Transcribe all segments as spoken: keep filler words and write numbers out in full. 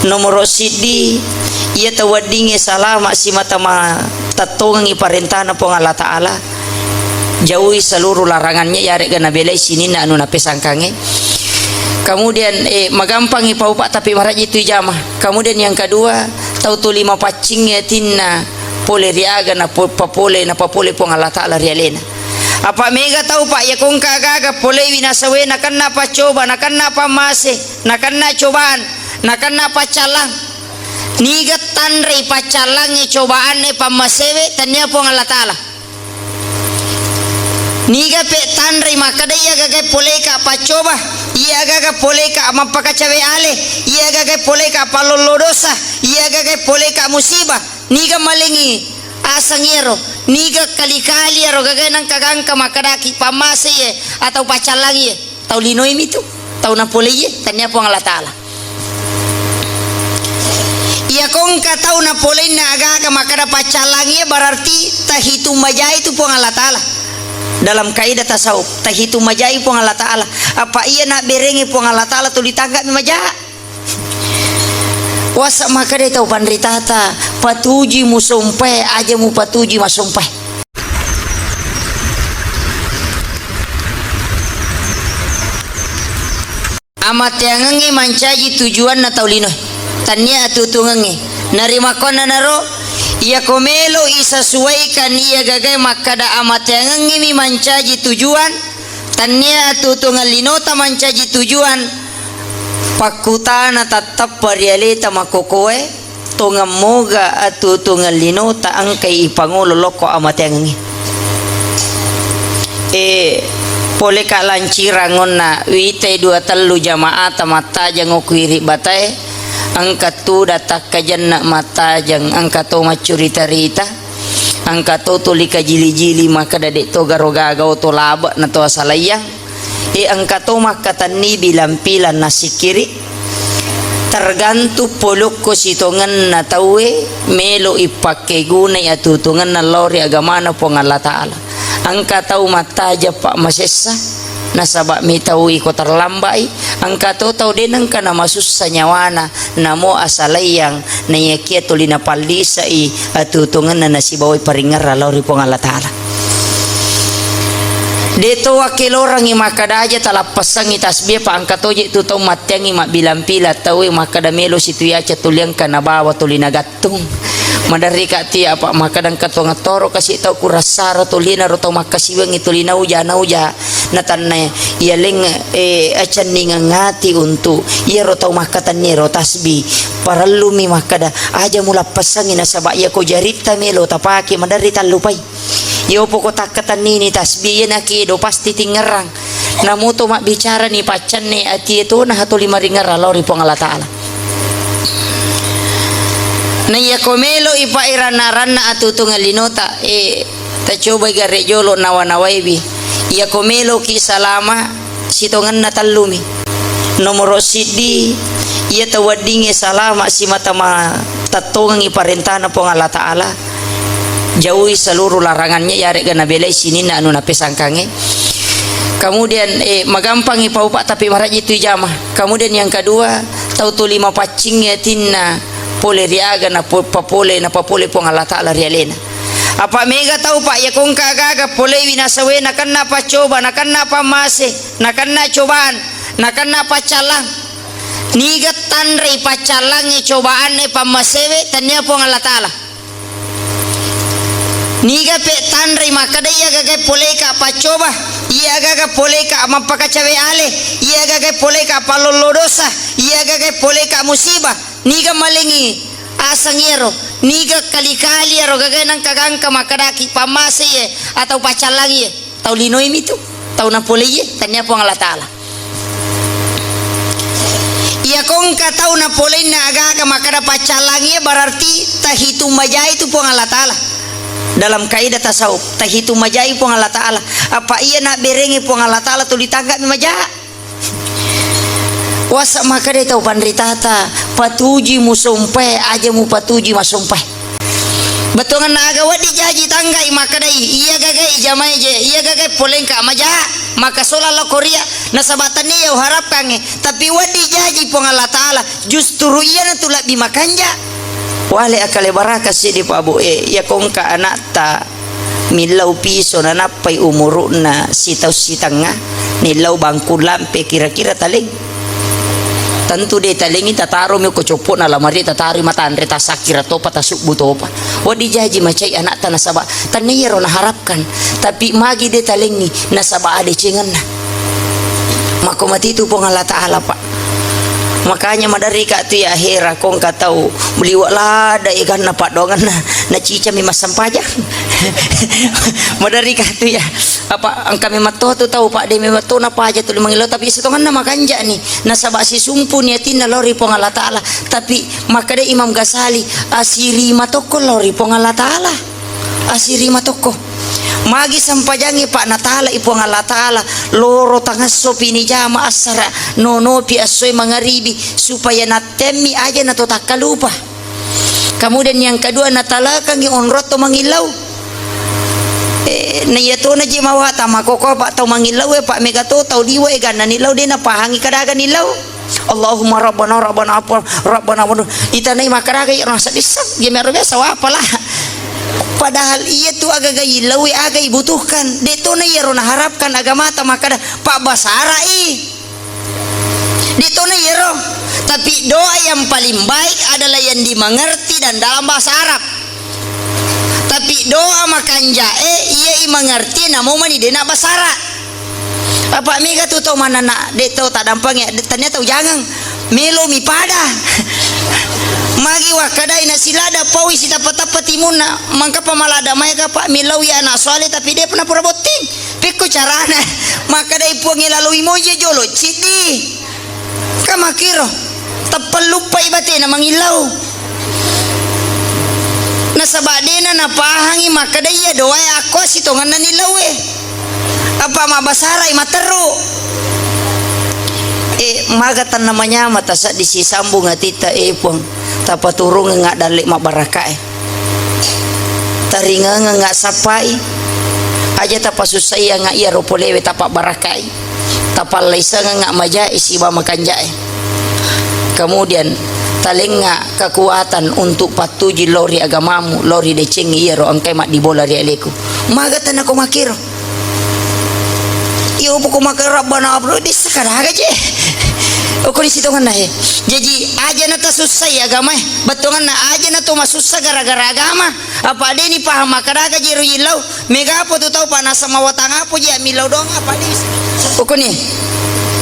Nomoro siddi, iya tau weddingnge salama simata ma-, tattongengngi parentana Puang Allah Ta'ala, jauhi seluruh larangannya, yaregga nabelai sininna anu napesangkangnge. Kemudian, eh, magampangngi paupa, tapi marajji tu ijama. Kemudian yang kedua, tau tuli mapaccingngi atinna pole ri aga na po-, papole, napapole Puang Allah Ta'ala ri alena. Apa mega tau, Pak, iya kongka aga-aga polewi nasawe, nakenna paccoba, nakenna pammase, nakenna cobaan, nakenna paccallang. Niga tanrei paccallangnge, cobaanne, pammasewe, tania Puang Allah Ta'ala. Niga pe tanrei makkeda iya gaga poleka paccoba, iya gaga poleka mappakacawe ale, iya gaga poleka pallollo dosa, iya gaga poleka musibah. Niga malengi asang iyaro, niga kali-kali iyaro gaga nangka gangka makkedaki pammasei e atau paccallangi e. Tau linoimi tu, tau napoleie, tania Puang Allah Ta'ala. Iya kongka tau napoleinna aga-aga makkeda paccallangi e, berarti tahitung majai tu Puang Allah Ta'ala. Dalam kaidah tasawuf, tahitung majai Puang Allah Ta'ala. Apa iya nabberengi Puang Allah Ta'ala tuli tanggami maja. Wasa makkeda tau panritata, patuji musompae, aja mupatuji masompae. Amateangengnge mancaji tujuanna tau linoe, tannia atutungengnge. Narimakkuannanaro, iyako melo isasuaikan iya gagae makkada amateangengngemi mancaji tujuan, tannia atutungeng linota mancaji tujuan, pakkutana tattappa ri aleta makkokoe, tongeng moga atutungeng linota engkai ipangolo lokko amateangengnge. E, poleka lancirang onna witai dua tellu jamaata mattajeng okko iri batae, engka tuda takkajenna mattajeng, engka to maccurita-rita. Engka to tuli kajili-jili makkeda de to garo gaga oto labe na to asalaiyang. E, engka to makkatenni bilang-pilang nassikkiri. Tergantung polokko sitongenna tauwe melo ipakkegunai atutungenna lao ri agamana Puang Allah Ta'ala. Engka tau mattajeng pa masessa, nasaba mitau iko terlambai. Engka to tau de nengka namasussa nyawana, namo asalaiyang, naiyakia tuli napallisai atutungenna nasibawai paringerrang lao ri Puang Allah Ta'ala. De to wakkelorangngi makkada aja talappessangngi tasbih, pa engka toje tu tau matteangngi mabbilang-pilang tauwe makkada melo situiaca tuli engka nabawa tuli nagattung. Maderri ka tia, apa makkada engka tongettoro kasi tau kurassaro tuli naro tau makkasiwengngi tuli nauja-nauja. Natanna iyaleng, eh, acenningeng ati untuk iyaro tau makkatenni ero tasbih. Parellumi makkada, aja mulappessangngi nasaba iyako jaritta melo tapake maderri tallupai. Iyo poko takkatennini tasbih, iya nakedo pasti tingerrang. Namuto mabbicarani paccenne atie to nahatoli maringerrang lao ri Puang Allah Ta'ala. Na iyako melo ipairanna-ranna atutungeng linota, eh, Tacobai gare jolo nawa-nawaiwi. Iyako meloki salama, sitongenna tellumi. Nomoro siddi, iya tau weddingnge salama simata ma-, tattongengngi parentana Puang Allah Ta'ala, jauhi seluruh larangannya, yaregga nabelai sininna anu napesangkangnge. Kemudian, eh, magampangngi paupa, tapi marajji tu ijama. Kemudian yang kedua, tau tuli mapaccingngi atinna pole ri aga na po-, papole, napapole Puang Allah Ta'ala ri alena. Apa mega tau, Pak, iya kongka aga-aga polewi nasawe, nakenna paccoba, nakenna pammase, nakenna cobaan, nakenna paccallang. Niga tanrei paccallangnge, cobaanne, pammasewe, tania Puang Allah Ta'ala. Niga pe tanrei makkeda iya gaga poleka paccoba, iya gaga poleka mappakacawe ale, iya gaga poleka pallollo dosa, iya gaga poleka musibah. Niga malengi asang iyaro, niga kali-kali iyaro gaga nengka gangka makkedaki pammasei e atau paccallangi e, tau linoimi tu, tau napoleie, tania Puang Allah Ta'ala. Iya kongka tau napoleinna aga-aga makkeda paccallangi e, berarti tahitung majai tu Puang Allah Ta'ala. Dalam kaidah tasawuf, tahitung majai Puang Allah Ta'ala. Apa iya nabberengi Puang Allah Ta'ala tuli tanggami maja. Wasa makkeda tau panritata, patuji musompae, aja mupatuji masompae. Bettuangenna aga wedding jaji tanggai makkedai, iya gagai jamai je, iya gagai polengka maja, maka sola lao koria, nasaba tania iya uharapkangnge, tapi wedding jaji Puang Allah Ta'ala, justru iyanatu lebbi makanja. Wale akale baraka sidi Pak Bu e, iya kongka anakta millau piso nanappai umuru'na sitaung sitengnga, nillau bangku lampe kira-kira taleng. Tentu de talengi, tataromi ko coppo'na lamari, tataroi matanre, tasakkira topa, tasubbu topa. Wedding jaji macai anakta nasaba tania iyaro naharapkan. Tapi magi de talengi nasaba adecengenna. Mako matitu Puang Allah Ta'ala, Pak. Makanya maderri ka tu ya hera kongka tau liwa lada eganna paddoangenna nacicami massempajang. Maderri ka tu ya. Apa engka memang to tu tau, Pak, de memang to napaja tuli mangillau, tapi sitongenna makanja'ni. Nasaba sisumpuni atinna lao ri Puang Allah Ta'ala. Tapi makkeda Imam Ghazali, asiri matokko lao ri Puang Allah Ta'ala. Asiri matokko. Magi sempajangnge, Pak, natalai Puang Allah Ta'ala, loro tangesso pi nijama assara, nonopi essoe mangaribi, supaya nattemmi aja nato takkalupa. Kemudian yang kedua, natalakangi onrong to mangillau. Eh, na iya tona je mawata makoko, Pak, tau mangillau e, Pak, mega to tau liwa e ganna nillau, de napahangi kadaga nillau. Allahumma rabbana, rabbana apa, rabbana apa. Itanai makkadaga iya rasa dissang, je mero biasa wa apalah. Padahal iya tu agaga illau e, aga ibutuhkan. De tona iyaro naharapkan agamata makkada, Pak, basara i. De tona iyaro. Tapi doa yang paling baik adalah yang dimengerti dan dalam bahasa Arab. Tapi doa makanja'e, iya i mengerti, namo mani de na bahasa Arab. Apa mega tu tau manana, de tau taddampeng ya, de, tania tau jangang. Melo mi pada. Magi wakkadai nasilada paui sitappa-tappa timunna. Mangkapa malada maega, Pak, millau ya anak soale tapi de pernah pura botting. Pekko carana. Makkadai Puangnge laloi moje jolo ciddi. Ka makkiro, teppelluppai batena mangillau. Nasaba dena napahangi makkeda iya doae akko sitongenna nillau e. Apa mabbasarai matteru. E, maga tanna manyama tasaddi sisambung atitta, e Puang, tapaturungengnga dalle mabbarakae. Taringangengnga sappai, aja tapasussaiangnga iyaro polewe tapabbarakai. Tapallaisengeng majae siba makanjae. Kemudian, talengnga kekuatan untuk pattuju lao ri agamamu, lao ri decengnge iyaro engkai maddibola ri aleku. Maga tenna ko makkiro. Iyo, poko makkiro Rabbana abro, dissa kadaga je. Okko di sitongenna he. Jaji, aja na tasussai agamae. Bettuangenna aja na to masussa gara-gara agama. Apa deni paham makkadaga je ro yillau. Mega apa tu tau, Pak, naseng mawatang apa je millau doang, apa de. Ukkuni.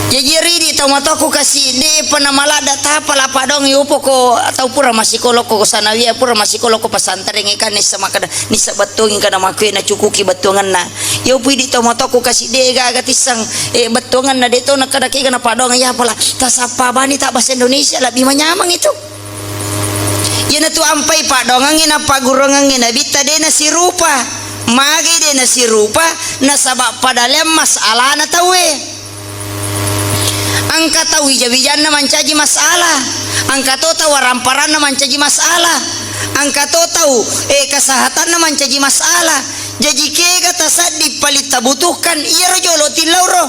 Jaji ridi tau matoku kasi de pernah maladda tapa lapa doang, yopo ko tau pura masikolo ko sanawiyah, pura masikolo ko pesantren, kan nissa makkeda, nissa bettuangi kada makkue nacukuki bettuangenna. Yopo idi tau matoku kasi de gaga tisseng, e, bettuangenna de to nakkeda kega na paddoang, ya pala tasappa bani tak bahasa Indonesia lebih manyamang itu. Iyanatu ampai paddoangengnge napagguruangengnge Nabitta de nasirupa. Magi de nasirupa? Nasaba pada leang masalana tauwe. Engka tau wija-wijanna mancaji masalah. Engka to tau waramparanna mancaji masalah. Engka to tau, eh, kesehatanna mancaji masalah. Jaji kega tasaddi paling tabutuhkan iyaro jolo tillauro.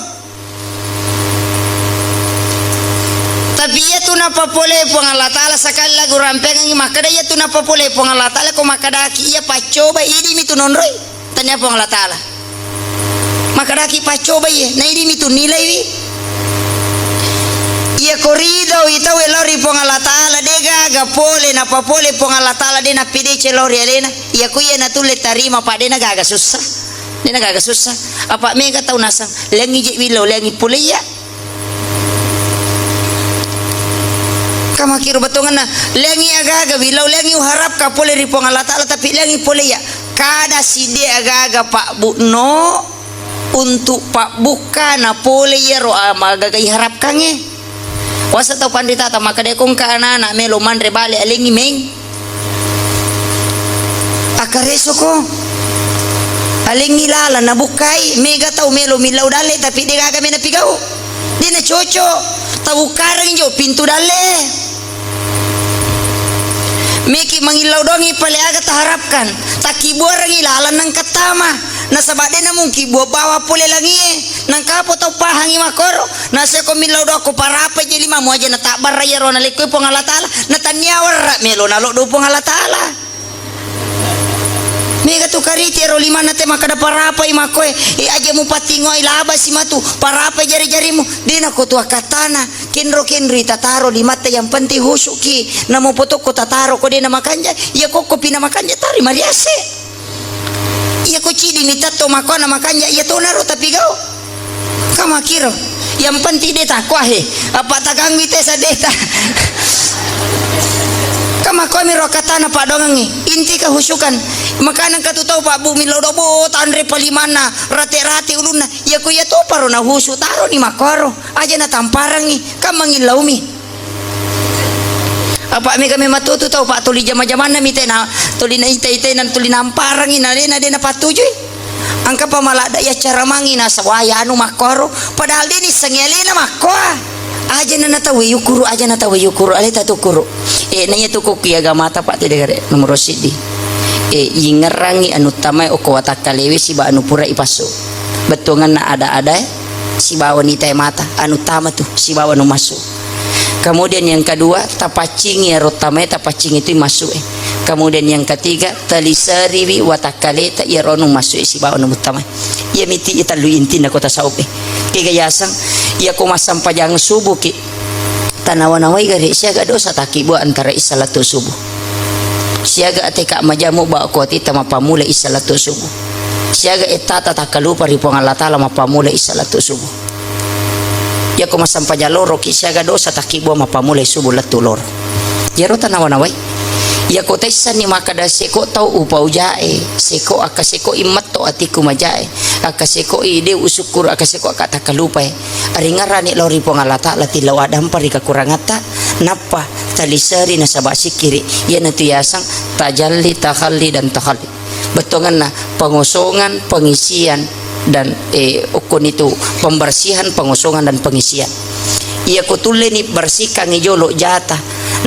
Tapi iyatu napapole Puang Allah Ta'ala, sekali lagi urampengengngi makkeda, iyatu napapole Puang Allah Ta'ala, ko makkedaki iya paccoba, idimi tu nonroi. Tania Puang Allah Ta'ala. Makkedaki paccoba iye, na idimi tu nilaiwi. Iya ko ridoi tau lao ri Puang Allah Ta'ala, de gaga pole napapole Puang Allah Ta'ala, de nappedece lao ri alena. Iya ko iya natulle tarima, pa de na gaga sussa. De na gaga sussa. Apa mega tau nasang, leangi je willau, leangi pole iya. Ka makkiro bettuangenna, leangi aga-aga willau, leangi uharapka pole ri Puang Allah Ta'ala, tapi leangi pole iya. Kada sidde aga-aga pabbukno untuk pabbukka na pole iyaro aga-aga iharapkangnge. Wasa tau panritata makkeda ko engka ana-ana melo manre bale alengngi meng. Akkaresoko. Alengngi lala nabukkai, mega tau melo millau dalle, tapi de gaga mena pigau. De na cocok. Tabukkareng jo pintu dalle. Meki mangillau dongi pale aga taharapkan. Takkibuarengi lalang nengka tama. Nasaba de namungki bua bawa pole langie. Nangkapo tau pahangi makoro. Naseko millau doang ko parapai je limamu aja natabbarra iyaro nalekkoi Puang Allah Taala. Natannia warra melo naloddo Puang Allah Taala. Mega tu kariti ero limanna te makkada parapai makkoe, e, aja mupatingoi laba si matu, parapai jari-jarimu, de nako tu akkattana, kenro-kenroi tataro limatta yang penting husuki, namo potokko tataro ko de na makanja, iya kokko pi na makanja tari mariase. Iya ko cidi mi tatto makkoa na makanja, iya tonaro tapi gau. Kamakiro, yang penting de takwa he. Apa taganggui te sadeta. Kamakomi ro katana padongangi. Inti kehusukan. Makanan katu tau Pak Bu millau dobo tanre palimanna rate-rate ulunna. Iya ko iya topa ro na husu taro ni makoro. Aja na tamparangi. Kamangin laumi. Apa mega memang tutu tau Pak tuli jama-jamanna mi tena tuli na ita-ita nan tuli namparangi na lena de na patujui. Angka pamaladda iya cara mangi nasawaya anu makkoro, padahal de nissengi alena makkoa. Aja na natawe yukuru, aja natawe yukuru, aleta tukuru. E, na iya tukukku iya agamata Pak tede gare nomoro siddi. E, yingerangi anu tamai okko watakkalewe siba anu pura ipassu. Bettuanganna ada-ada e, sibawa nitae mata, anu tama tu, sibawa nu massu. Kemudian yang kedua, tapaccingi ero tamae, tapaccingi tu massu e. Kemudian yang ketiga, taliseriwi watakkaleta iyaro nu massu e sibawa nu muttamae. Iya miti iya tellu intinna ko tasawuf e. Kega yaseng, iya ko massampajang subuh ki, tanawa-nawai gare siaga dosa takibua antara isya latu subuh. Siaga ateka majamu ba ko atita mapamula isya latu subuh. Siaga ettata takkalupa ri Puang Allah Taala mapamula isya latu subuh. Yako massampajang loroki siaga dosa takkibua mappammulai subuh lettu loro. Iyaro tanawa-nawai. Yako taissanni makkada seko tau upaujae, seko akka seko immetto atikku majae, akka seko ide usukkuru, akka seko akka takkalupae. Aringarani lao ri Puang Allah Taala tillau adampa ri kekurangatta, nappa taliseri nasaba sikkiri. Iyanatu yaseng tajalli, takhalli, dan takhalli. Bettuanganna pengosongan, pengisian, dan, eh, okkonitu pembersihan, pengosongan, dan pengisian. Iya ko tulleni bersihkangi jolo jata,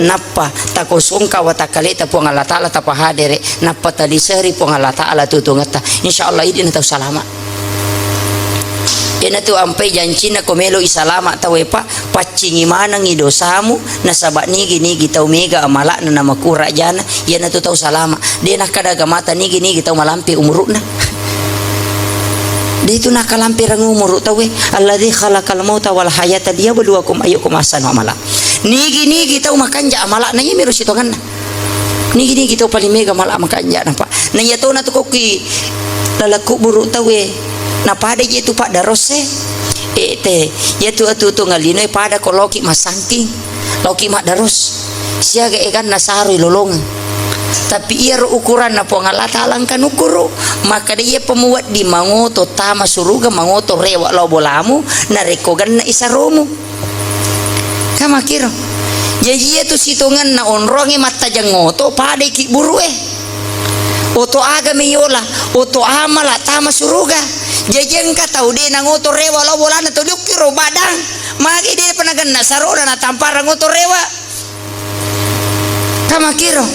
nappa takosongka watakkaleta Puang Allah Taala tapahadere, nappa taliseri Puang Allah Taala tutungetta. Insya Allah idi na tau salama. Iyanatu ampai jancinna ko melo i salama tauwe pa, paccingi manengi dosamu, nasaba nigi-nigi tau mega amala'na namakura jana, iyanatu tau salama. De nakkada agamata nigi-nigi tau malampe umuru'na. De tu nakalampereng umuru tauwe. Alladzi khalaqal mauta wal hayata liyabluwakum ayyukum ahsanu amala. Nigi-nigi tau makanja amala'na, iyamiro sitonganna. Nigi-nigi tau paling mega mala makanja napa. Na iya tona tu kokki laleng kuburu tauwe. Napada je tu paddarosse. E te, iya tu atu tu ngalinoe pada ko loki masangking. Loki maddaros. Siaga eganna saroi lolongeng. Tapi iyaro ukuranna Puang Allah Taala engka nukuru. Maka de iya pemuweddi mangoto tama suruga, mangoto rewa lao bolamu, narekko genna isaromu. Kamakiro. Jaji iyatu sitongenna onrongnge mattajeng oto, padai ki burue. Oto aga meyola, oto amala tama suruga. Jaji engka tau de nangoto rewa lao bolana to diukkiro badang. Magi de panagenna sarona natamparang oto rewa. Kamakiro.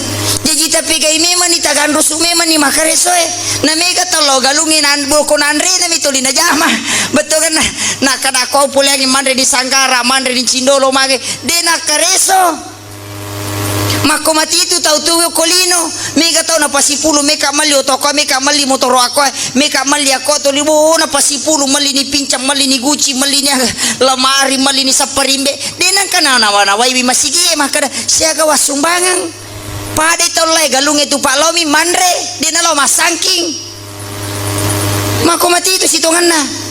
Jaji tapegai memani taganrusu memani makaresoe. Na mega tau lao galungnge nan boko nanrena mi tuli najama. Bettuanna. Nakkada ko poleangngi manre di Sanggara, manre di Cindolo mage, de nakkareso. Makko matitu tau tuwo ko lino, mega tau napasipulu, meka melli oto ko, meka melli motoro ako, meka melli ako to libo, napasipulu, melli ni pincang, melli ni guci, melli ni lemari, melli ni sapparimbe. De nangka na nawa-nawai wi masigi e makkada siaga wassumbangeng. Padai tau lai galungnge tu pak laomi manre, de nalao massangking. Mako matitu sitonganna.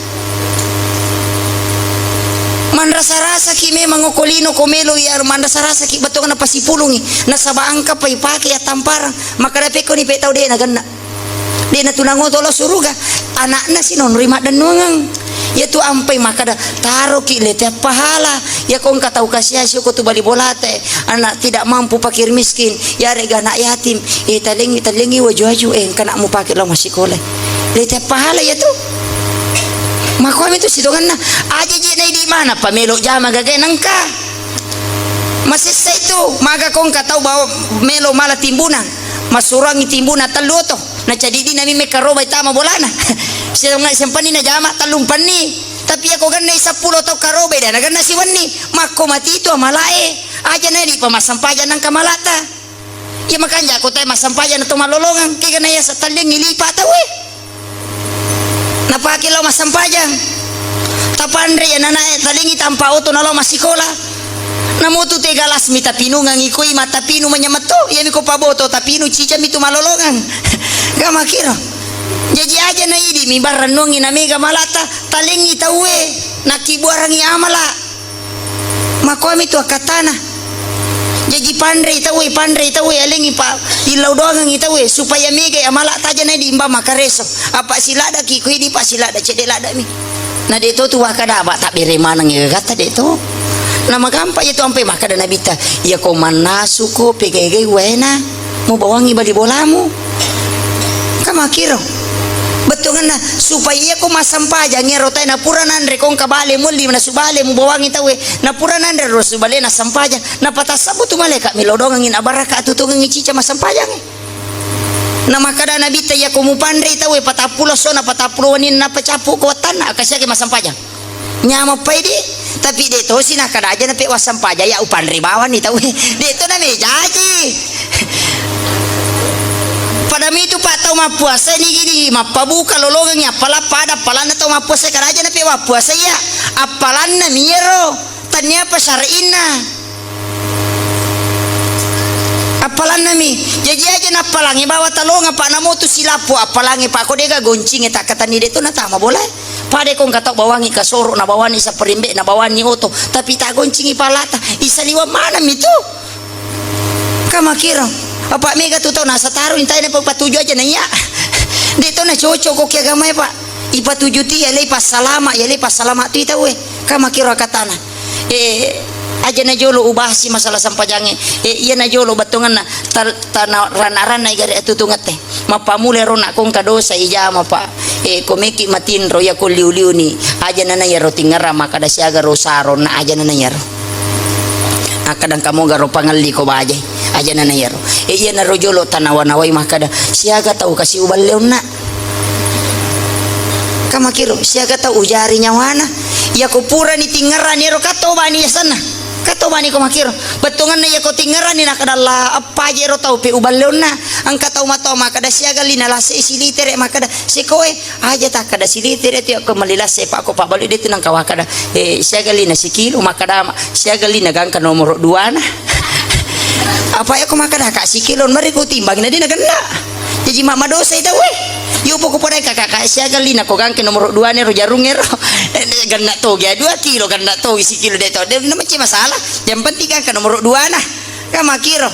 Manrasa-rasaki memang okolino ko melo iya manrasa-rasaki bettuanna pasipulungi. Nasaba engka pai pake ya tamparang. Makkada pekko ni pe tau de nagenna. De natunangoto lao suruga. Anakna sinonroi maddennuangeng. Iyatu ampai makkada taroki lete pahala. Iyako engka tau kasiasi ko tu bali bolate. Anak tidak mampu, fakir miskin, iyarega anak yatim, eh, talengi, talengi waju-waju, eh, engka nak mupake lao massikola. Lete pahala iyatu. Makomi tu sitonganna, aja je na idi mana pa melo jama gaga nengka. Masessa itu, maga ko engka tau bawa melo mala timbunang. Masuroangngi timbunang tellu oto. Nacadiddi nami mekkarobai tama bolana. Siang-, siampenni najama tellumpenni. Tapi iyako gennai seppulo tau karobai, de' nagenna siwenni. Makko mati itu amalae. Aja nadi pa massempajang nangka malata. Iya makanja ko tae massempajang na to mallolongang, kega na iya setellengngi lipa tauwe. Napake lao massempajang. Tapanre iya nanae talengngi tampa oto nalao massikola. Namotu te galas mi tapinungang ikoi matapinu manyametto, iya mi ko paboto tapinu cicami tu mallolongang. Gamakiro. Jaji aja na idi mi barrannongi na mega malata, talengngi tauwe, nakkibuarangngi amala. Makoami tu akkattana. Jaji panrei tauwe, panrei tauwe, alengngi pa illau doangengngi tauwe, supaya megai amala tajana di imba makareso. Apa siladaki, ko idi pa silada, cedde ladami. Na de to tu wakkada, ba tabbere maneng gagatta de to. Na magampa iya tu ampe makkada Nabitta, iya ko mannasu ko pegai-gai waena. Mubawangngi bali bolamu. Kamakiro. Bettuangenna, supaya iyako massempajang iyaro tae napura nanre ko engka bale, muelli nasu bale, mubawangngi tauwe. Napura nanre ro su bale nassempajang. Napatassabbu tu malaika milodongengngi nabaraka atutungengngi cica massempajangnge. Namakkada Nabitta, iyako mupanrei tauwe patappulo essona, patappulo wenninna, nappa cappu ko wattanna, akasiake massempajang. Nyamappai di, tapi de tosi nakkada aja nape wassampaja ya upanre bawani tau. De to namejaji. Pada mitu pa tau mappuasa ni gini, mappabuka lolongengngi appala pada appalanna tau mappuasa, kada aja nape wappuasa iya. Appalanna miyero, tannia apa syar'inna. Appalanna mi, jaji aja nappalangi bawa talonga pa namotu silappu appalangi pa ko dega goncingi takkatanni de to natama bolae. Pada ko engka tau bawangngi kasoro, nabawanni sapperimbe, nabawanni oto, tapi tagoncingi palata, isaliwang maneng mi tu. Kamakiro, apa mega tu tau nasa taru intai na patuju aja na iya. De to na cocok ko ki agamae, Pak. Ipatuju ti yalei passalama, yalei passalama tu itaue. Kamakiro akatana. Eh, aja na jolo ubahasi masalah sampajangnge. Eh, iya na jolo bettuangenna. Tar-, tana-, ranna-ranna igare atutungette. Mappamula ro na ko engka dosa ijama, Pak. Eh, ko meki matinro iya ko liu-liuni. Aja nana iyaro tingerang makkada siaga ro saronna, aja nana iyaro. Akkada engka moga ro pangelli ko bajai. Aja nana iyaro. Eh, iya naro jolo tanawa-nawai makkada siaga tau kasi uballe onna. Kamakiro, siaga tau ujari nyawana. Iyako purani tingerani ero katobani yasenna. Katobani ko makiro. Bettuangenna iyako tingerani nakkada Allah, appaje ero tau pe uballe onna. Engka tau matoa makkada siaga lina lase silitere makkada sekoe, aja takkada silitere tu iyako melli lase pa ko pabbalu de tu nangka wakkada. Eh, siaga lina sikilo makkada ma, siaga lina gangka nomoro duana. Apa iyako makkada ka sikilo mari ku timbang na de nagenna. Jaji ma-, madosai tauwe. Yo poko podai kakak siaga lina ko gangke nomoro dua ne ro jarungnge ro. Eh, ganna togi, dua kilo ganna togi sikilo de to. De na macam masalah. Yang penting gangke nomoro dua na. Kamakiro.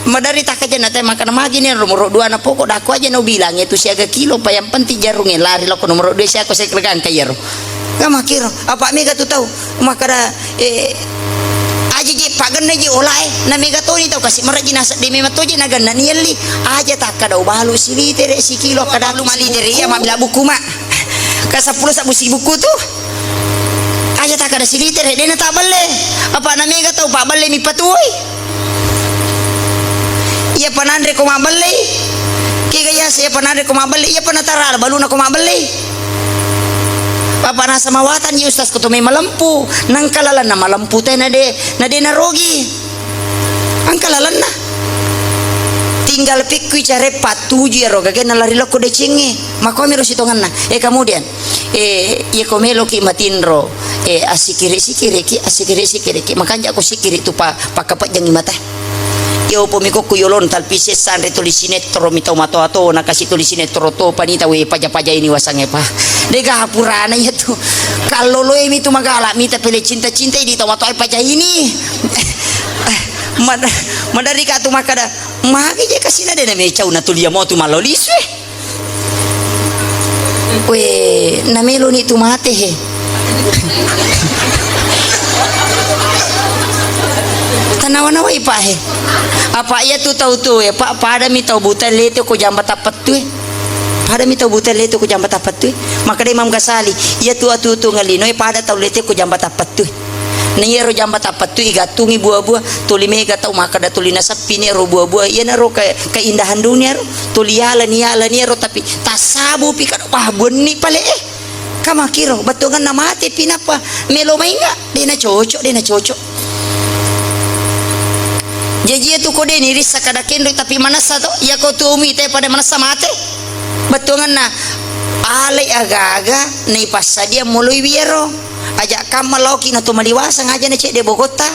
Madari takkajenna te makkada magi ne nomoro dua na poko dako aja no bilang itu siaga kilo pa yang penting jarungnge lari loko nomoro dua siako sekre gangke iyaro. Kamakiro. Apa mega tu tau. Makkada, eh, aja je pagenna je olae, na mega toni tau kasi maraji nasa de memang toje na genna ni elli. Aja takkada ubalu silitere sikilo kada lu malitere iya mabila buku ma. Ka seppulo sabbu si buku tu. Aja takkada silitere de na tabelle. Apa na mega tau pabelle mi patuoi. Iya pananre ko mabellei. Kega iya se iya pananre ko mabellei, iya panatara baluna ko mabellei. Bapak nasa mawatan, iya ustaz ko to me malempu. Nangka lalenna malempu te na de, na de narogi. Angka lalenna. Tinggal pikkui care pattuju iyaro gagenna lari lokko decengnge. Makomi ro sitongenna. Eh, kemudian, eh, iya ko meloki matinro, eh, assikiri-sikiriki, assikiri-sikiriki. Makanja ko sikiri tu pa-, pakkapejjangi mata. Iya upo mi kokku yolon talpisi sanre tuli sinettoro mi tau matoa to, nakasi tuli sinettoro to, panita we paja-paja ini wasangnge pa. Dega purana iya tu. Kalloloe mi tu magala mita pele cinta-cinta idi tau matoa paja ini. Mad-, madari ka tu makkada, magi je kasina de na mecau na tulia mo tu mallolisue. We, nameloni tu mate he. Tanawa-nawai pa he. Apa iya tu tau tu ya, Pak, pada mi tau buta lete ko jamba tapattu e. Pada mi tau buta lete ko jamba tapattu e. Makkada Imam Ghazali, iya tu atu tu ngalino e pada tau lete ko jamba tapattu e. Na iyaro jamba tappattui gattungi bua-bua, tuli mega tau makkeda tuli naseppi ni ero bua-bua, iyanaro ke-, keindahan dunia ro, tuli yalani, yalani ero, tapi tassabu pi kada, wah, buanni pale, eh. Kamakiro, bettuanganna mate pi nappa melo mainga, de na cocok, de na cocok. Jaji iya tu ko de ni rissa kada kenroi, tapi manessa to, iya ko tu umi te pada manessa mate. Bettuanganna alai aga-aga na ipassadia moloi wiaro. Aja kamma laoki na to maliwasang, aja na cedde bokotta.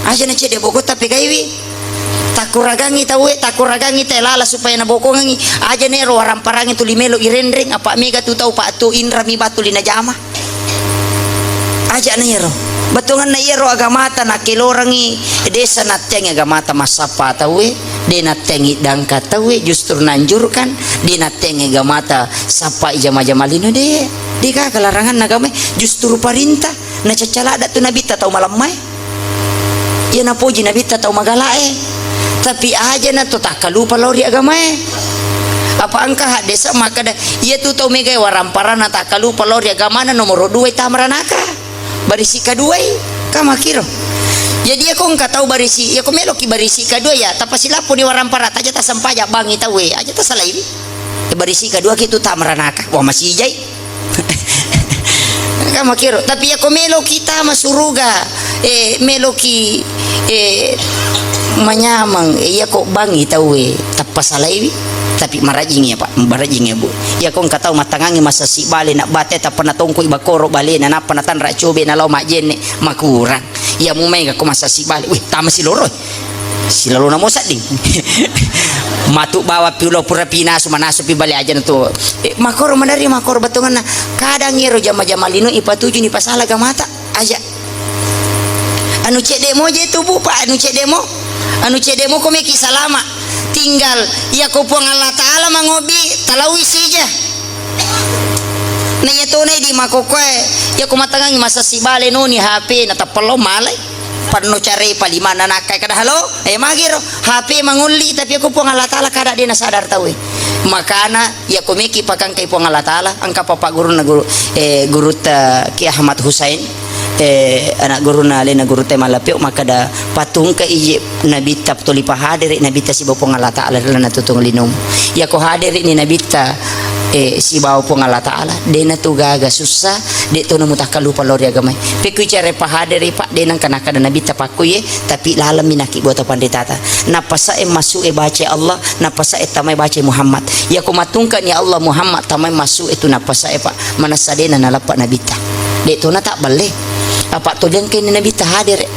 Aja na cedde bokotta pegaiwi. Takkuragangi tauwe, takkuragangi te lala supaya nabokongangi. Aja na ero waramparangi tuli melo irenreng, apa mega tu tau pa tu inrami batu lina jama. Aja na ero. Bettuanganna iyaro agamata nakkelorangi, desa natteangi agamata massappa tauwe, de natteangi dangka tauwe, justru nanjurkan, de natteangi agamata sappai jama-jama lino, de. De gaga laranganna agamae, justru parintah. Nacaccaladda tu nabitta tau malemmae. Iya napoji nabitta tau magalae. Tapi aja na to takkalupa lao ri agamae. Apa engka haddesa makkeda, iya tu tau megae waramparanna takkalupa lao ri agamana nomoro dua tama ranaka. Barisi kaduai, kamakiro. Jadi iya ko engka tau barisi, iya ko meloki barisi kadua ya, tappa silappo ni warampara, taja tasempaja bangi tauwe, aja tasalaiwi. Barisi kadua ki tu tama ranaka. Wah, masijai. Kamakiro, tapi iya ko meloki tama suruga, eh, meloki, eh, manyameng, eh, iya ko bangi tauwe, tappa salaiwi, tapi marajing ya, Pak, marajing ya, Bu. Iya ko engka tau mattangangi masasi bale na bate tappa natongkoi bakoro balena, nappa natanra cobe na lao majenne, makurang. Iya mu maega ko masasi bale, wih, tama siloroi. Silalona mo sedding. Matu bawa pi ulo pura pinasu, manasu pi bale aja na tu. Eh, makoro madari, makoro bettuanganna. Kadang ero jama-jama lino ipatujuni pasala agamata. Aja. Anu cedde mo je tu, Bu, Pak, anu cedde mo. Anu cedde mo ko meki salama. Tinggal iya ko Puang Allah Taala mangobi talaui sija. Na iya tona di makokkoe, iya ko matangangi masasi bale noni H P na tappa lao malai. Panno care palimanna nakkai kada halo, eh, magiro, H P mangolli, tapi ko Puang Allah Taala kada de nasadar tauwe. Makana iya ko meki pakangkai Puang Allah Taala, engka papa gurunna guru, eh, gurutta Ki Ahmad Husain, eh, anak gurunna alena gurutta Malapio, makkada patungka ije nabitta tuli pahadere nabitta sibawa Puang Allah Taala ri lalenna tutung linomu. Iya ko hadere ni nabitta, eh, sibawa Puang Allah Taala, de na tu gaga sussa, de to namu takkalupa lao ri agamae. Pekku care pahadere, Pak, de nangka nakkada nabitta pakkuye, tapi lalemmi nakibua to panritata. Nappasae massu e baca Allah, nappasae tamai baca Muhammad. Iya ko matungka ni Allah Muhammad tamai massu e tu nappasae, Pak, manessa de na nalappa nabitta. De to na tabballe. Apa toliangkani nabitta hadere.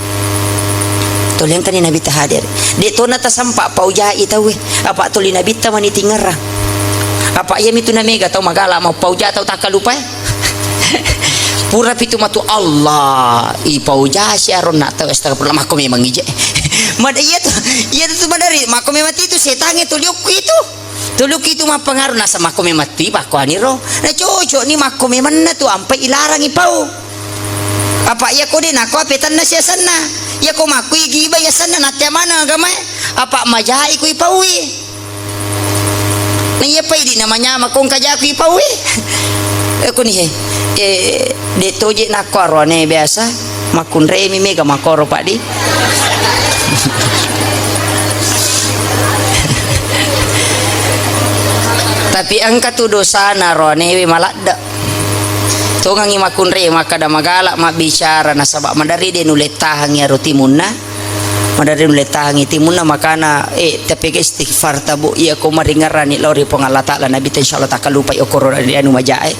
Toliangkani nabitta hadere. De to na tasampa paujai tauwe. Apa toli nabitta mani tingerang. Apa iya mitu na mega tau magala mau pauja tau takkalupae. Pura pitu matu Allah, ipauja si aronna tau, astagfirullah, makko memang ije. Mada iya tu, iya tu madari, makko memang itu setange toliokku itu. Tuluki tu mappengaruh nasa makko memang tiba ko aniro. Na cocok ni makko memanna tu ampai ilarangi pau. Apa iya ko de nako ape tanna siasanna. Iya ko makku igiba yasanna natte mana agamae. Apa majai ku ipaui. Na iya pai di namanya makko kaja ku ipaui. Eh, kuni he. Eh, de toje nako arone biasa. Makkunremi mega makoro, Pak, di. Tapi engka tu dosana roanewe maladde. Tongangi makkunre makkada magala mabbicara nasaba madari de nulle tahangi aro timunna. Madari nulle tahangi timunna makana, eh, tapi ke istighfar tabo iya ko maringerrani lao ri Puang Allah Taala nabi ta insyaallah takkalupai okoro ri anu majae.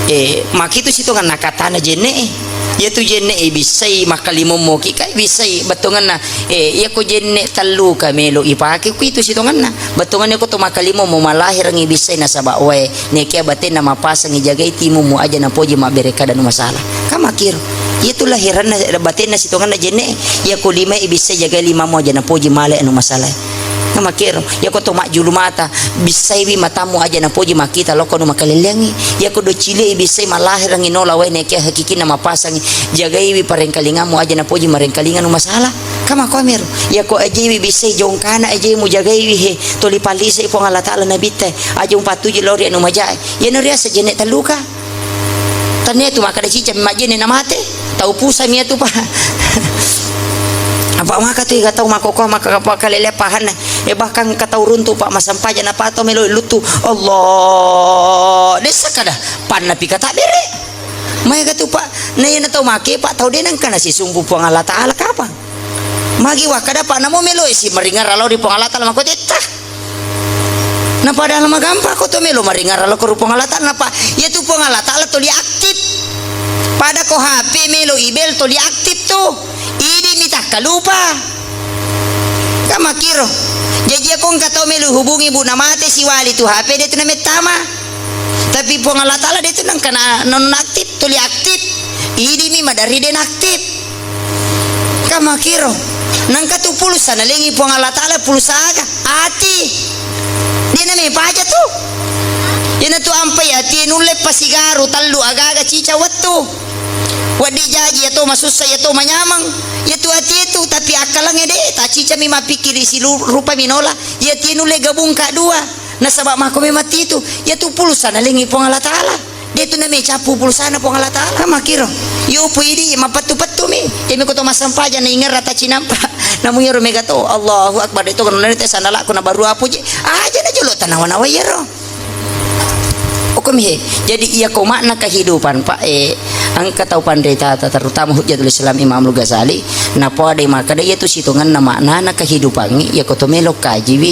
Eh, makitu sitonganna katana jenne e. Iyatu jenne e bissai makkalimommoki, kai bissai bettuanganna, eh, iyako jenne tellu ka melo ipake, kuitu sitonganna. Bettuanganna ko to makkalimommo malahirangi bissai nasaba wae, nekia batenna mapasangi jagai timummu aja napoji mabbere kada nu masalah. Kan makkiro. Iyatu lahiranna batenna sitonganna jenne e, iyako limae bissai jagai limamu aja napoji male anu masalah. Kan makkiro. Iyako to majjulu mata, bissaiwi matammu aja napoji makkita lokko nu makalelleangngi. Iyako doccili'i bissai malahirangngi nola wae nekia hakikinna mapasangngi, jagaiwi parengkalingammu aja napoji marengkalinga nu masalah. Kan makkuamiro. Iyako ajewi bissai jongkana ajemu jagaiwi he, toli pallisai Puang Allah Taala nabitta, aja mupattuju lao ri anu majae. Iyana riaseng jenne telluka. Nia tu makkeda ciceng majjenne na mate, tau pusami iyatu, Pak. Apa maka tu ega tau makkokkoe, maka apa kalele pahanna. Eh, bahkan ka tau runtu, Pak, massempajang na, Pak, tau melo luttu. Allah, dessa kada panna pi kata bere. Maega tu, Pak, na iyana tau make, Pak, tau de nengka nasisumpu Puang Allah Taala kapang. Magi wakkada, Pak, namo melo isi maringerra lao ri Puang Allah Taala makko tetta. Na padahal magampa ko to melo maringerra lao ko ri Puang Allah Taala, napa iyatu Puang Allah Taala toli aktif. Pada ko H P melo ibel toli aktif tu. Idi mi takkalupa. Kan makkiro. Jaji iyako engka tau melo hubungi bu na mate siwali tu H P de tu na mettama. Tapi Puang Allah Taala de tu nengka na non aktif, toli aktif. Idi mi maderri de na aktif. Kan makkiro. Nengka tu pulsa nalengi Puang Allah Taala, pulsa aga? Ati. De na mepaja tu. Iyana tu ampai ati nulle pasigaru tellu aga-aga cica wettu. Wedding jaji iya to masussa, iya to manyameng. Iyatu ati itu, tapi akkalengnge de, tacicami mappikkiri si lu-, rupa minola. Iya ati nulle gabung ka dua. Nasaba makko memang titu. Iyatu pulsa nalengi Puang Allah Taala. De tu name cappu pulsana Puang Allah Taala. Kan makkiro. Yo pu idi mapettu-pettu mi. Iya mi ko to massempajang na ingerra tacinampa. Namu iyaro mega to, Allahu Akbar, de to kan nalete sanalakku na baru apuji. Aja na jolo tanawa-nawa iyaro. Okkomi he. Jadi iyako makna kehidupan, Pak, eh, engka tau panritata, terutama Hujjatul Islam Imamul Ghazali, napoadai makkeda iyatu sitongenna maknana kehidupangnge, iyako to melo kajiwi,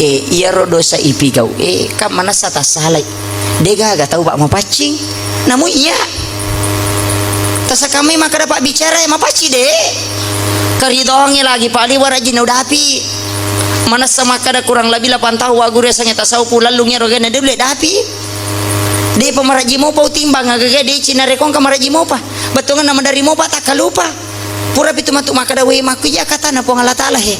eh, iyaro dosa ipigau, eh, kan manessa tassalai. De gaga tau, Pak, mapaccing. Namu iya. Tasakamai makkeda pabbicara, eh, mapaccing de. Keridoangnge lagi, Pak, liwa rajin udapi. Manessa makkeda kurang lebih lapan tahu wa guru yasengnge tasawuf ulallung iyaro genne de ulle dapi. Depa marajji mopa utimbang agaga deci narekko engka marajji mopa. Bettuangenna maderri mopa takkalupa. Pura pitu matu makkeda we makkuja katana Puang Allah Taala he.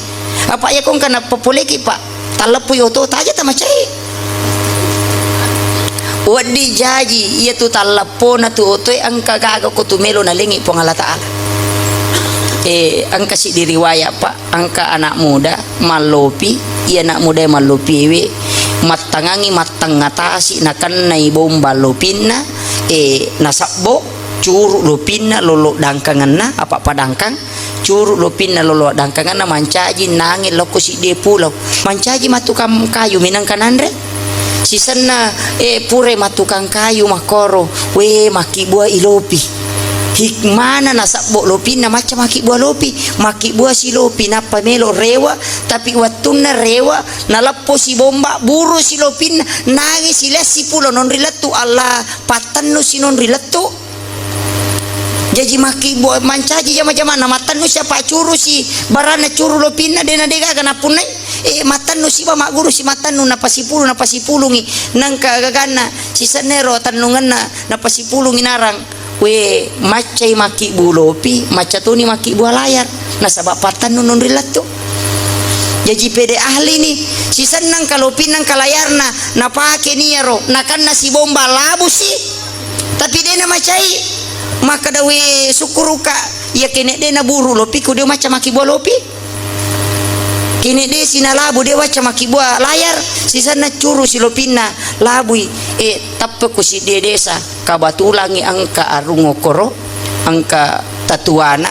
Apa iya ko engka nappapoleki, Pak, talleppu yoto taja tamacai. Wedding jaji iyatu talleppona tu otoe engka gaga ko tu melo nalengi Puang Allah Taala. Eh, engka siddi riwayat, Pak. Engka anak muda mallopi, iya anak mudae mallopiwe mattangangi mattengnga tasi nakennai bomba lopinna, eh, nasebbo, curu lopinna lolo dangkangenna, apa padangkang, curu lopinna lolo dangkangenna, mancaji nange lokko siddie pulau, mancaji matu kam-, kayu minangka nanre. Sisenna, eh, pura mattukang kayu makkoro, we, makkibbua i lopi. Hikmana nasabbo lopinna macca makkibbua lopi, makkibbua si lopi nappa melo rewa, tapi wettunna rewa, naleppo si bomba, buru si lopinna, nangi si lessi pulo non rilettu, Allah, pattennu si non rilettu. Jaji makkibbo-, mancaji jama-jamanna, mattennu siapa curu si baranna, curu lopinna, dena degaga nappunnai. Eh, mattennu siba magguru si mattennu, napasipulu, napasipulungi. Nangka gaganna, sisennero tennungenna, napasipulungi narang. We, maccai makkibbu lopi, macca toni makkibbu layar. Nasaba pattennu non rilettu. Jaji pede ahli ni, sisennang kalopinna kalayarna, napake niyaro, nakanna si bomba labu si. Tapi de namacai, makkeda, "We, sukkuruka, iya kene de naburu lopiku, de macca makkibua lopi. Kene de sinalabu, de wacca makkibua layar, sisenna curu si lopinna, labui, eh, tappeku si de desa." Kabatulangngi engka arung okkoro, engka tatuana,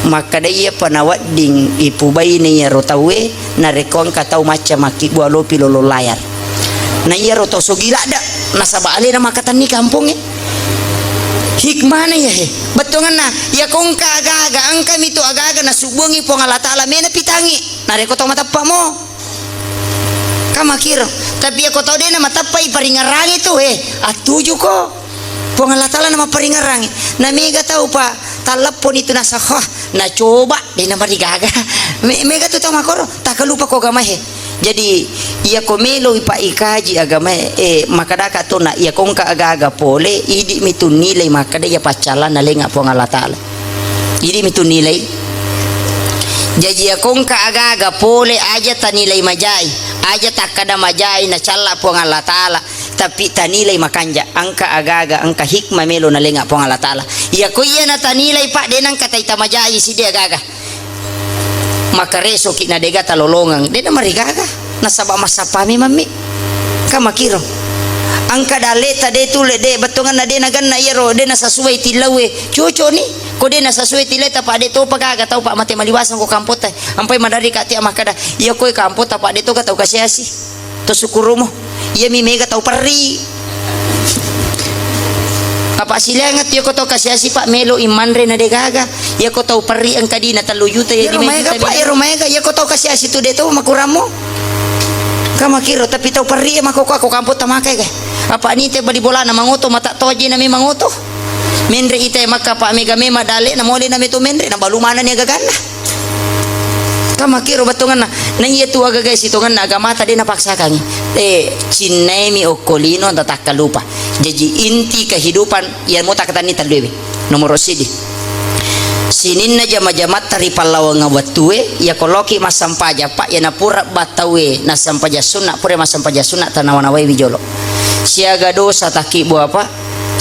makkeda, "Iyapa nawedding ipubaine iyaro tauwe, narekko engka tau macca makkibua lopi lolo layar." Na iyaro tau sogi ladde, nasaba alena makkatenni kampongnge. Hikmana iya he, bettuangenna, iyako engka aga-aga, engkami tu aga-aga nasubbuangngi Puang Allah Taala, mena pitangngi, narekko tau mateppa mo. Kan makkiro. Tapi iyako tau de namateppai paringerrangi tu, eh, attujuko. Puang Allah Taala namapparingerrangi. Na mega tau pa tallepponi tu nasa, "Hah, nacoba, de namarigaga." Me-, mega tu tau makkoro, takalupako agamae. Jadi, iyako meloi pa ikaji agamae, eh, makkadaka to na, iyako engka aga-aga pole, idi mi tu nilai makkeda iya paccallanna lenga Puang Allah Taala. Idi mi tu nilai. Jaji, iyako engka aga-aga pole, aja tanilai majai, aja takkada majai nacalla Puang Allah Taala, tapi tanilai makanja, engka aga-aga, engka hikmah melo nalenga Puang Allah Taala. Iyako iya natanilai, Pak, de nengka taita majai siddi aga-aga. Makaresoki na dega talolongeng, de namarigaga. Nasaba massappa memammi. Kan makkiro. Engka dalle'ta de' tulle, de' bettuanna de' nagenna iyaro, de' nasasuai tillaue. Coconi, ko de' nasasuai tillae, tapa de' topa gaga tau pa mate maliwaseng ko kampotta. Ampai maderri ka tia makkada, iya koe kampotta pa de' toga tau kasiasi. To sukkurumo. Iyami mega tau perri. Apa silaingnga tu iyako tau kasiasi pa melo i manre na de' gaga. Iyako tau perri engka dina tellu juta, iya Iyaro lima maega, juta Pak, melo. Iyaro maega, iyako tau kasiasi tu de' tau makurammo. Ka makkiro, tapi tau perri e makkokko, ko kampotta makai ga. Apa ni te bali bolana mangoto, mata toji nami mangoto. Menre ite makka pa mega mema dale na mole nami tu menre na balu mana ni gaganna. Ka makkiro bettuanna. Na iya tu agaga sitongenna agamata de' napaksakangi. Eh, cinnaimi okko lino tatakkalupa. Jaji inti kehidupan iya mo takkatanni telluewe. Nomoro sidi. Sininna jama-jamatta ri pallawang wettue, iya ko loki massempajang, Pak, iya napura battaue nassempajang sunna, pura massempajang sunna, tanawa-nawai wi jolo. Siaga dosa takkibbua, Pak,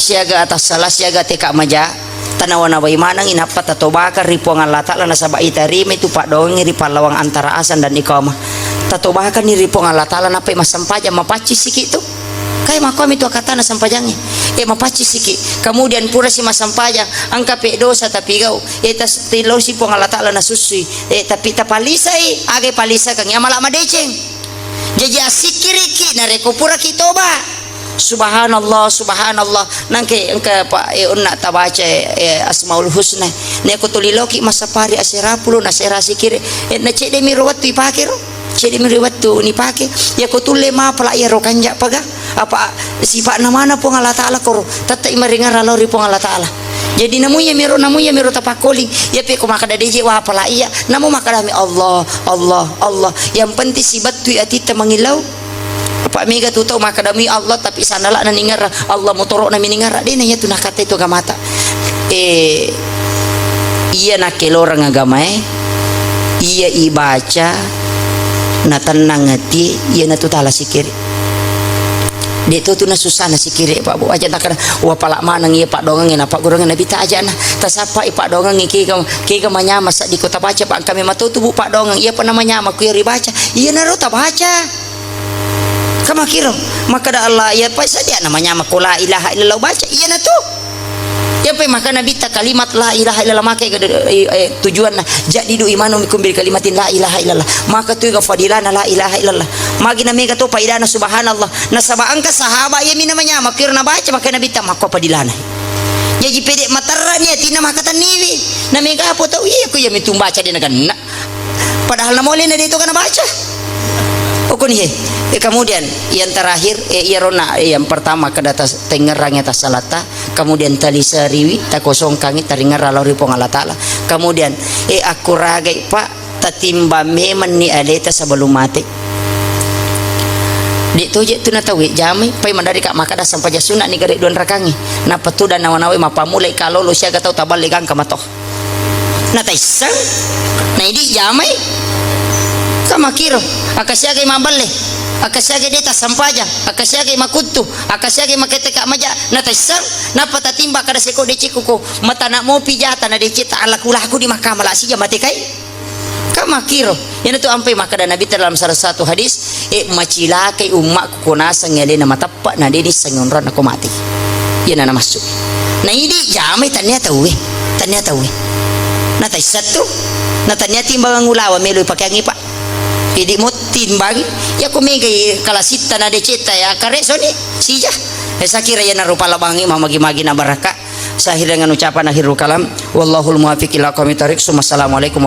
siaga atassala, siaga teka maja, tanawa-nawai manengngi, nappa tatobakeng ri Puang Allah Ta'ala, nasaba itarimai tu paddoangengnge ri pallawang antara azan dan iqamah. Tatobakenni ri Puang Allah Ta'ala, nappai massempajang, mapaccing siki tu. Kai makkuami tu akkatana sempajangnge. Eh, mapaccing siki. Kemudian purasi massempajang, engka pe dosa tapigau. Eh, tas-, tilosi Puang Allah Ta'ala nasussui. Eh, tapi tapalisai, aga palisakengngi, amala madeceng. Jaji assikkiriki, narekko puraki toba. Subhanallah, subhanallah. Nangke engka pa, eh, onna tabaca, eh, Asmaul Husna. Neko tuli loki massapari asera pulo, nasera sikiri. Eh, na cedde mi ro wettu ipake ro. Cedde mi ri wettu nipake, iyako tulle mapala iyaro kanja paga, apa sifa'na mana Puang Allah Ta'ala koro, tette'i maringerra lao ri Puang Allah Ta'ala. Jadi namu iya miro, namu iya miro tapakkoling, iya pe ko makkada deje wapala iya, namu makkadami Allah, Allah, Allah. Yang penting sibattui atitta mangillau. Apa mega tu tau makkadami Allah tapi sandala'na ningerra, Allah motoro'na mi ningerra, dena iya tu nakkatai tu agamata. Eh, iya nakkeloreng agamae, iya ibaca, natennang atie, iyanatu tala sikiri. De' to tu nasussana sikiri, Pak, Bu. Aja' takkada, wah, pala maneng iya paddoangengnge, na pagguruangnge Nabitta, aja'na. Tasappai paddoangengnge, kega, kega manyameng seddi ko tabaca, Pak, engka memang to tu, Bu, paddoangeng. Iyapa namanyameng, ku iya ribaca. Iyanaro tabaca. Ka makkiro, makkada Allah, iya pa sadia namanyameng ko la ilaha illallah baca, iyanatu. Iya pa makkada Nabitta kalimat la ilaha illallah makkeda, eh, eh, tujuanna, jaddidu imanakum bi kalimatin la ilaha illallah. Maka tu ga fadilana la ilaha illallah. Magi na mega to faidana subhanallah. Nasaba engka sahaba iya mi namanyameng, kiro nabaca makkada Nabitta makko fadilana. Jaji pede materrani atinna makkatenniwi. Na mega apa tau iya ku iya mi tumbaca de' nagenna. Padahal namole na de' to kana baca. Okoni he. Eh, kemudian yang terakhir, eh, iyarona, eh, yang pertama kada tas-, tengngerang ya tassalata, kemudian taliseriwi, takosongkangi, taringerra lao ri Puang Allah Ta'ala. Kemudian, eh, akkuragai, Pak, tatimbang memenni aleta sebelum mate. De' to je tu na tau jamai, pai maderri ka makkada sampaja sunna ni gare' duan rakangi. Nappa tu dan nawa-nawai mappammulai kalolo siaga tau taballe gangka mato. Nataisseng, naidi jamai. Ka makkiro, akka siagai mabballe, akka siagai de' tassampajang, akka siagai makuttu, akka siagai maketeka maja, nataisseng, nappa tatimba kada seko decekku ko, matana mopi jata na decetta alaku-laku di makkama la sija matekai. Ka makkiro, iyanatu ampai makkada Nabitta dalam salah satu hadis, eh, macilakai ummakku ko naseng alena mateppa na de' nissengngi onronna ko mate. Iyana namassu. Na idi jamai tania tauwe, tania tauwe. Na taissattu, na tania timbangan ulawa melo ipakeangi, Pak. Idi mo timbangi, iya ko megai kalasitta na decetta ya karesoni sija. Eh, sakira iyana rupa labangi mamagi-magi na barakka. Saya akhiri dengan ucapan akhirul kalam. Wallahul muwaffiq ila aqwamit thariq. Summa assalamualaikum